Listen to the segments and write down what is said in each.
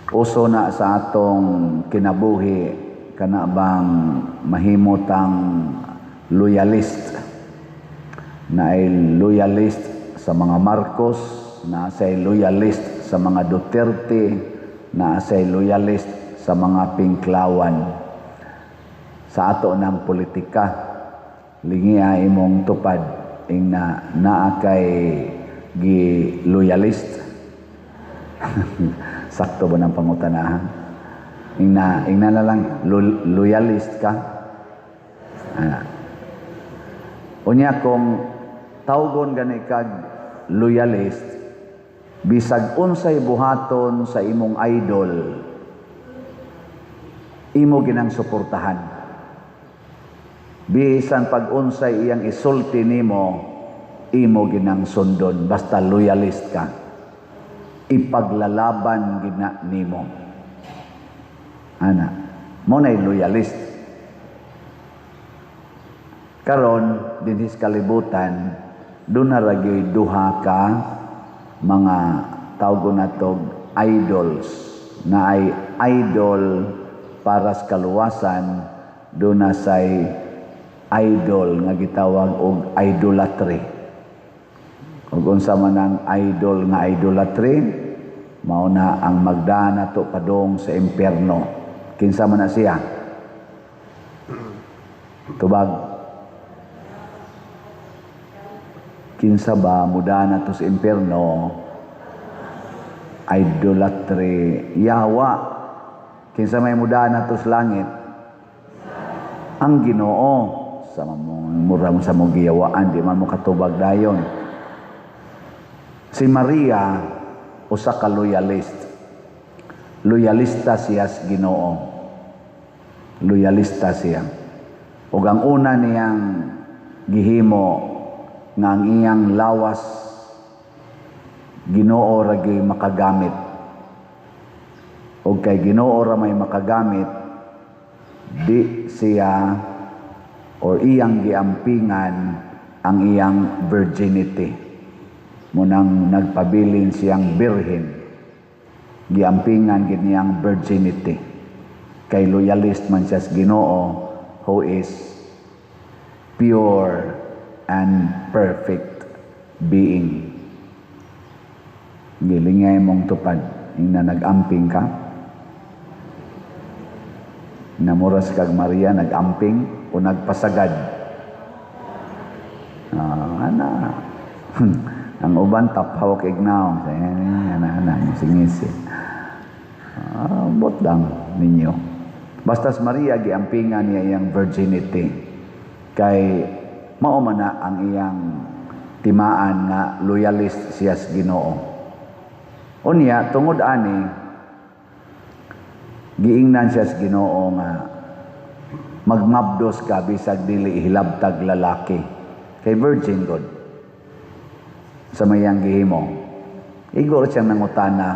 Uso na sa atong kinabuhi kana bang mahimutang loyalist, na ay loyalist sa mga Marcos, na say loyalist sa mga Duterte, na say loyalist sa mga Pinklawan. Sa ato ng politika, lingia imong tupad ing na naa kay gi loyalist. Sakto ba ng pangutanahan? Ing na na lang loyalist ka. Ana. Unya kung tawgon gani kag loyalist, bisag unsay buhaton sa imong idol, imo ginang suportahan. Bisan pag unsay iyang isulti nimo, imo ginang sundon basta loyalist ka. Ipaglalaban gina nimo. Ana, mo na loyalist. Karon dinhi sa kalibutan, duna ra gyud duha ka mga tawgon natog idols, na ay idol para sa kaluwasan, duna say idol nga gitawag og idolatry. Ug unsa man ang idol nga idolatry, mao na ang magdala nato padung sa impyerno. Kinsa man na siya? Tubag. Kinsa ba muda nato sa impyerno? Idolatry. Yawa. Kinsa may muda nato sa langit? Ang Ginoo. Sa mura mo sa mong giyawaan, di man mo katubag dayon. Si Maria usa ka loyalist. Loyalista siya sa Ginoo. Loyalista siya. Ug ang una niyang gihimo nga ang iyang lawas Ginoo ra gyud makagamit. Ug kay Ginoo ra may makagamit, di siya or iyang giampingan ang iyang virginity. Munang nagpabilin siyang birhen, giampingan gid niyang virginity. Kay loyalist man siya sa Ginoo, who is pure and perfect being. Gilingay mong tupad ing na nag-amping ka. Namuras kag Maria, nag-amping o nagpasagad. Ana. Ang uban tapaw kay ignaw. Ana, ana, singisi. Bot lang ninyo. Basta si Maria giampingan niya iyang virginity. Kay mao man na ang iyang timaan nga loyalist siya sa Ginoo. Unya tungod ani, giingnan siya sa Ginoo nga magmabdos ka bisag dili hilabtag lalaki, kay virgin god sa mayang gihimo. Igor siyang nangutana,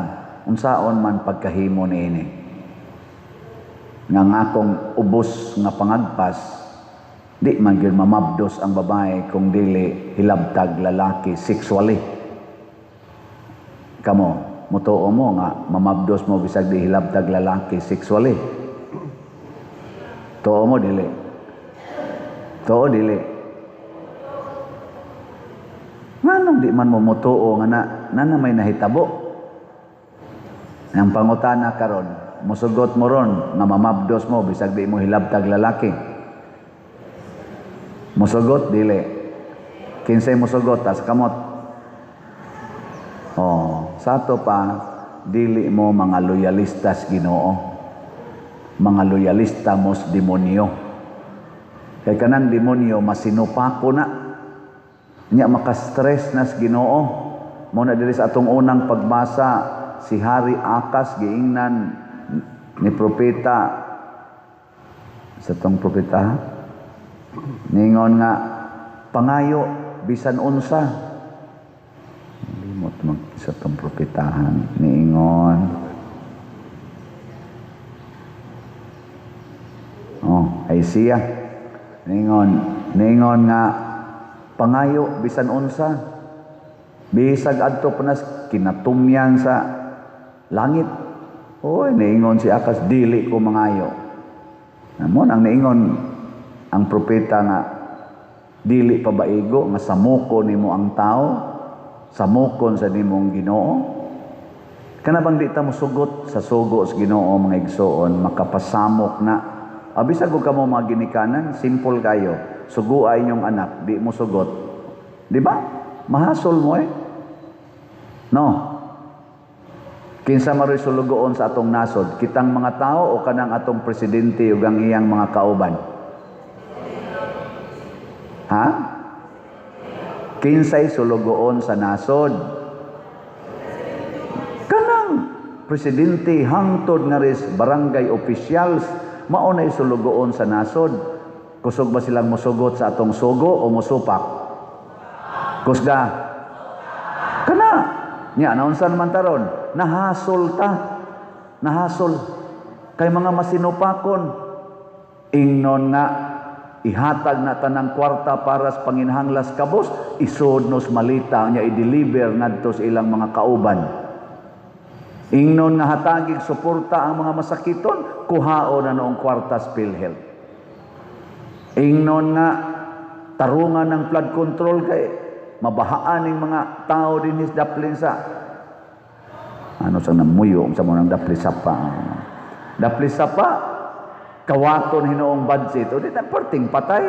unsaon man pagkahimo niini nga ang akong ubos nga pangagpas, di man gyud mamabdos ang babae kung dili hilabtag lalaki sexually. Kamo, mutuo mo nga mamabdos mo bisag di hilabtag lalaki sexually? Tuo mo dili? Tuo dili? Nganong di man mo mutuo nga na may nahitabo? Ang pangutana karon, musugot mo ron nga mamabdos mo bisag di mo hilabtag lalaki? Musugot dili? Kinsay musugot? Tas kamot. Oh, sato pa dili mo mga loyalistas Ginoo. Mga loyalista mos demonyo. Kay kanang demonyo masinupako na. Nya maka-stress nas Ginoo. Mo na diri sa atong unang pagbasa, si Hari Akas giingnan ni propeta, sa tong propeta ningon nga pangayo bisan unsa. Limot mag sa tong propetahan niingon. Oh, Isaiah ningon nga pangayo bisan unsa, bisag adto pa nas kinatumyan sa langit. Oy, niingon si Akas, "Dili ko mangayo." Amo nang niingon ang propeta nga dili pa baigo nga samuko nimo ang tao, samukon sa nimong Ginoo. Kana bang di ta mosugot sa sugo sa Ginoo, mga igsoon, makapasamok na. Abisag og kamo mga ginikanan, simple kayo. Sugua inyong anak, di mo sugot. Di ba? Mahasol mo eh. No. Kinsa maroy sulugoon sa atong nasod? Kitang mga tao o kanang atong presidente ug ang iyang mga kauban? Ha? Kinsay sulugoon sa nasod? Kanang presidente hangtod nga ris barangay officials, mao nay sulugoon sa nasod. Kusog ba silang mosugot sa atong sugo o mosupak? Kusga. Kana. Nya, naunsa naman taron? Nahasol ta. Nahasol. Kay mga masinupakon. Ingnon nga ihatag na tanang kwarta para sa panginhanglas kabos, isod nos malita nya i-deliver ngadto sa ilang mga kauban. Ingnon nga hatagig suporta ang mga masakiton, kuhao na noong kwarta sa PhilHealth. Ingnon nga tarungan ng flood control kay mabahaan ning mga tao dinhi sa daplin sa ano sa namuyo sa mo ng dapli sapa. Dapli sapa kawaton hinuong budget o di na perting patay,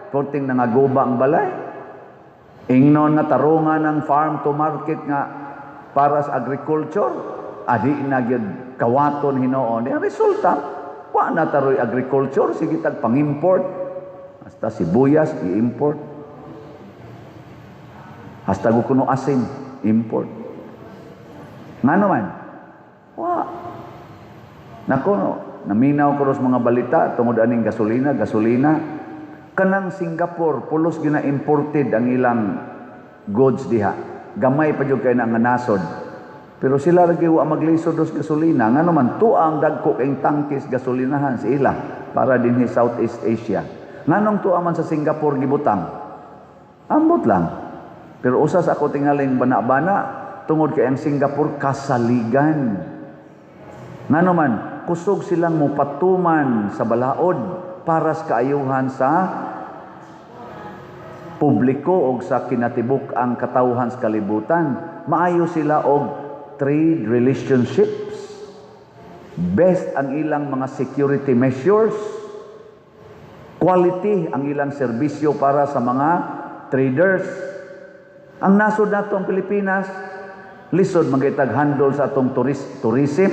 perting nangaguba ang balay. Ingnon nga tarungan ng farm to market nga para sa agriculture, adi na gyud kawaton hinuon. Di ang resulta, wa na taroy agriculture, sige tag pang-import. Hasta sibuyas i-import. Hasta kuno asin import. Ngano man? Wa. Nako, no, naminaw ko ros mga balita tungod aning gasolina, gasolina. Kanang Singapore, pulos gina imported ang ilang goods diha. Gamay pa jud kay na nga nasod. Pero sila lagi wa maglisod dos gasolina. Ngano man, tuang dagko kayong tangkis gasolinahan sa ila para dinhi Southeast Asia. Nganong tuwa man sa Singapore gibutang? Ambot lang. Pero usas ako tingaling bana-bana tungod kay ang Singapore kasaligan. Ngano man, kusog silang mopatuman sa balaod para sa kaayuhan sa publiko og sa kinatibuk ang katawhan sa kalibutan. Maayo sila og trade relationships. Best ang ilang mga security measures. Quality ang ilang serbisyo para sa mga traders. Ang nasod nato ang Pilipinas, lisod magitag handle sa atong tourism.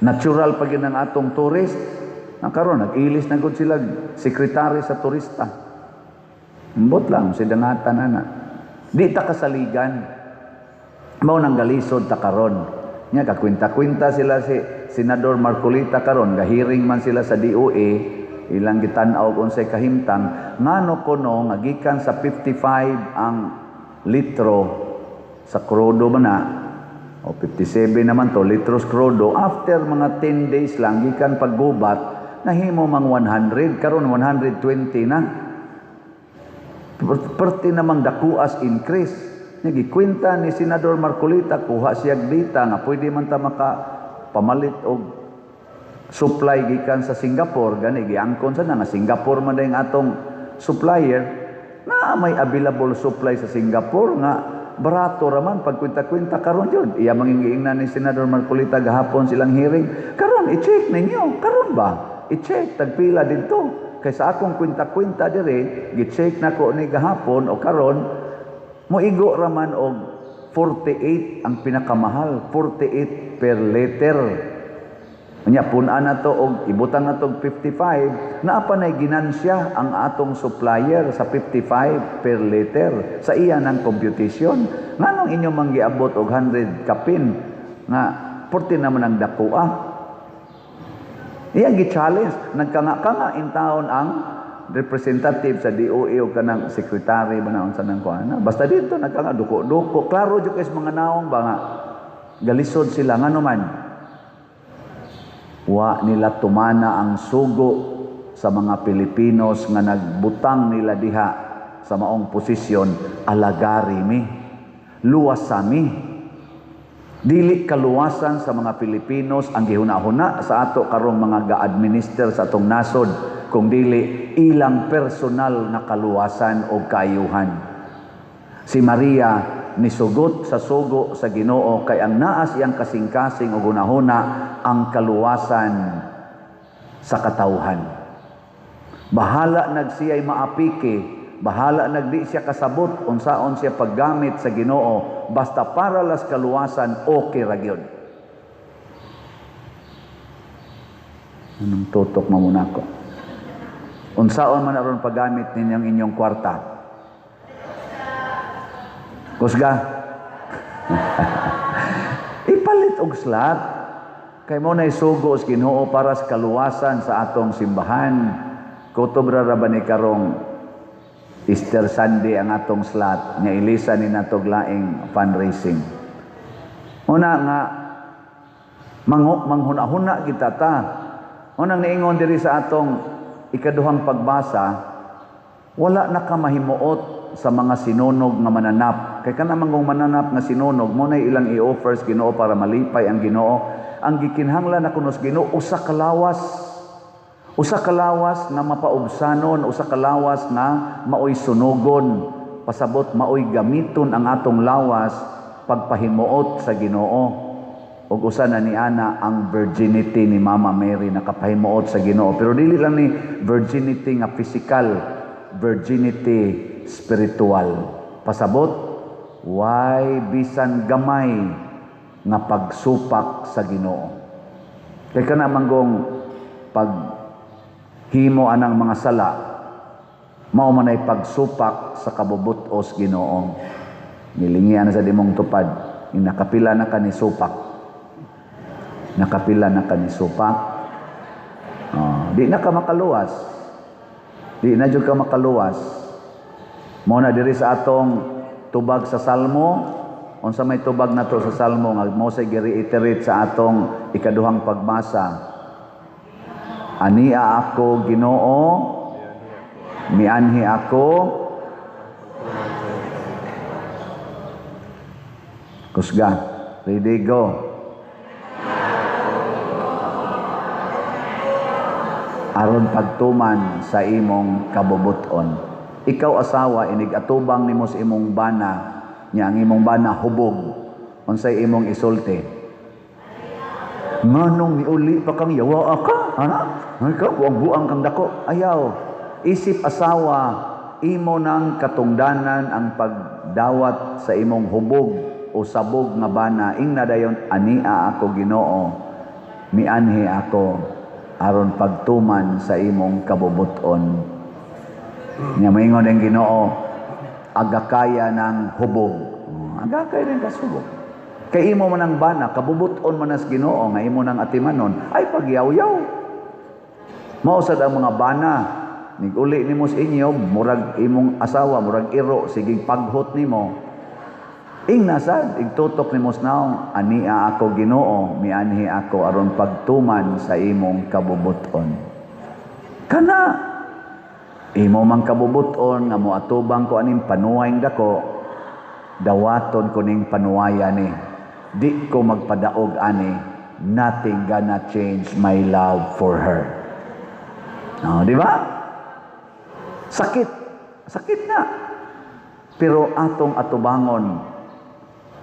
Natural pa gyud ang atong tourist. Ang karon nag-ilis na gud sila sekretary sa turista. Ambot lang si dangatan ana. Di ta kasaligan. Mao nang galisod ta karon. Nya kakwenta-kwenta sila si Senador Marcoleta karon, gahiring man sila sa DOE, ilang gitan-aw kung unsay kahimtang ngano kuno nga gikan sa 55 ang litro sa krudo man na o 57 naman to litros krudo, after mga 10 days lang gikan paggubat nahimo mang 100, karon 120 na. Perti namang dakuas increase. Nya gikwenta ni Senador Marcoleta, kuha siya data nga pwede man ta maka pamalit og supply gikan sa Singapore. Gani giangkon sa na nga Singapore man dayong atong supplier na may available supply sa Singapore nga barato raman pagkwenta-kwenta karon jud. Iya manging giingnan ni Senador Marcoleta gahapon silang hearing. Karon i-check ninyo, karon ba i-check tagpila didto, kay sa akong kwenta-kwenta dire, gi-check nako ni gahapon o karon, moigo raman og 48 ang pinakamahal, 48 per liter. Nya pun-an na to og ibutang na to og 55, naa pa nay ginansya ang atong supplier sa 55 per liter sa iya ng computation. Nganong inyo mang giabot og 100 kapin nga 40 naman ang dakoa? Iya gi-challenge, nagkanga-kanga in taon ang representative sa DOE o kanang secretary ba na unsa nang kuan. Basta dito nagkanga duko-duko. Klaro jud kay sa mga naong ba nga galisod sila. Ngano man, wa nila tumana ang sugo sa mga Pilipinos nga nagbutang nila diha sa maong posisyon, alagari mi, luwas mi. Dili kaluwasan sa mga Pilipinos ang gihuna-huna sa ato karong mga ga-administer sa atong nasod, kung dili ilang personal na kaluwasan o kaayuhan. Si Maria nisugot sa sugo sa Ginoo kay ang naas iyang kasing-kasing o hunahuna ang kaluwasan sa katawhan. Bahala nagsiya'y maapiki, bahala nagdi siya kasabot unsaon siya paggamit sa Ginoo, basta para las kaluwasan, okay ra gyud. Anong tutok mo muna ko? Unsaon man aron paggamit ninyong inyong kwarta? Kusga. Ipalit og slot. Kay mo na'y sugo sa Ginoo para sa kaluwasan sa atong simbahan. Kutob ra ba ni karong Easter Sunday ang atong slot nya ilisa ni natog laing fundraising. Una nga manghuna-huna kita ta. Unang niingon diri sa atong ikaduhang pagbasa, wala na ka mahimuot sa mga sinunog nga mananap. Kay kana manggong mananap nga sinunog, mo na ilang i-offer sa Ginoo para malipay ang Ginoo. Ang gikinahanglan na kuno sa Ginoo usa ka lawas. Usa ka lawas nga mapaubsanon, usa ka lawas nga maoy sunugon. Pasabot maoy gamiton ang atong lawas pagpahimuot sa Ginoo. Ug usa na ni ana ang virginity ni Mama Mary, nakapahimuot sa Ginoo. Pero dili lang ni virginity nga physical, virginity spiritual. Pasabot, why bisan gamay nga pagsupak sa Ginoo. Kay kana manggong pag himo anang mga sala, mao man ay pagsupak sa kabubut-os Ginoo. Nilingian na sa dimong tupad, nakapila na ka ni supak. Nakapila na ka ni supak. Oh, di na ka makaluwas. Di na jud ka makaluwas. Mao na diri sa atong tubag sa Salmo, unsa may tubag nato sa Salmo nga mo say gi-reiterate sa atong ikaduhang pagbasa. Ania ako Ginoo, mianhi ako. Kusga, ready go. Aron pagtuman sa imong kabubuton. Ikaw asawa, inig-atubang nimo sa imong bana, nya ang imong bana hubog. Unsay imong isulti? Nganong niuli pa kang yawa ka? Ana? Ikaw, buang-buang kang dako. Ayaw. Isip asawa, imo nang katungdanan ang pagdawat sa imong hubog o sabog nga bana. Ingna dayon, ania ako Ginoo, mianhi ako aron pagtuman sa imong kabubuton. Nya maingon ang Ginoo, agakaya ng hubog. Agakaya ng kasubog. Kay imo man ang bana, kabubuton man as Ginoo nga imo nang atimanon, ay pagyaw-yaw. Mao sad ang mga bana, niguli nimo sa inyo, murag imong asawa, murag iro, sige paghot nimo. Ingna sad, igtutok nimo sa naong, ania ako Ginoo, mianhi ako aron pagtuman sa imong kabubuton. Kana imo mang kabubuton nga moatubang ko aning panuwayng dako, dawaton ko ning panuwaya ni. Di ko magpadaog ani, nothing gonna change my love for her. No, di ba? Sakit. Sakit na. Pero atong atubangon.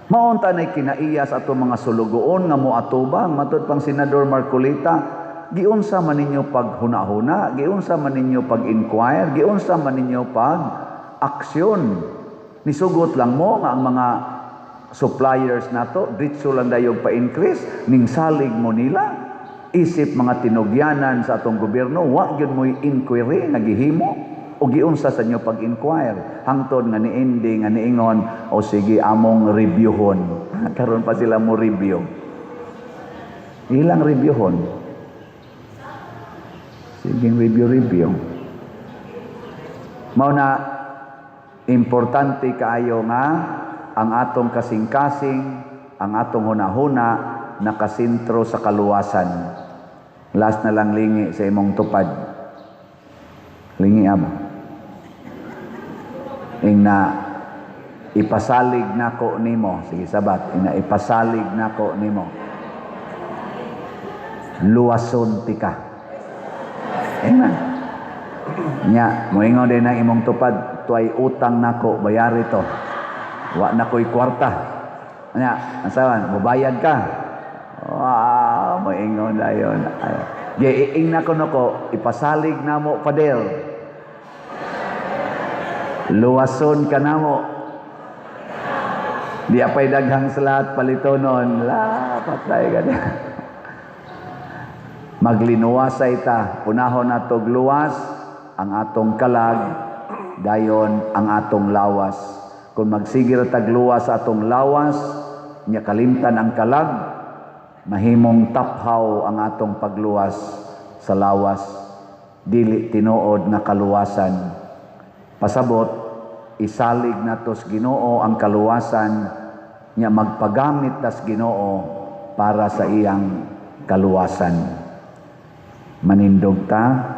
Maunta na'y kinaiya sa atong mga sulugoon nga moatubang. Matud pang Senador Marcoleta, giunsa man ninyo paghuna-huna, giunsa man ninyo pag-inquire, giunsa man ninyo pag-aksyon. Nisugot lang mo nga ang mga suppliers nato, diretso lang dayog pa-increase, ning salig mo nila. Isip mga tinugyanan sa atong gobyerno, wa gyud mo'y inquiry nga gihimo o giunsa sa inyo pag-inquire. Hangtod nga niindi nga niingon, o sige among reviewhon. Karon pa sila mo review. Ilang reviewhon? Sige review-review. Mao na importante kaayo nga ang atong kasing-kasing, ang atong hunahuna nakasentro sa kaluwasan. Last na lang lingi sa imong tupad. Lingi amo. Ingna Ipasalig nako nimo. Sige, sabat. Ina, ipasalig nako nimo. Luwason tika. Amen. Nya, moingon din ang imong tupad, tuay utang nako, bayari to. Wa na ko'y kwarta. Nya, asawan, mubayad ka. Wow, moingon dayon. Ay. Giing na ko nako, ipasalig namo, Pader. Luwason ka namo. Di apay daghang salat palitonon. La, patay ka niya. Maglinuwasay ta, unahon natog luwas ang atong kalag, dayon ang atong lawas. Kung magsigir tag luwas sa atong lawas, nya kalimtan ang kalag, mahimong taphaw ang atong pagluwas sa lawas, dili tinuod nga kaluwasan. Pasabot, isalig natos Ginoo ang kaluwasan, nya magpagamit tas Ginoo para sa iyang kaluwasan. Manindog ta.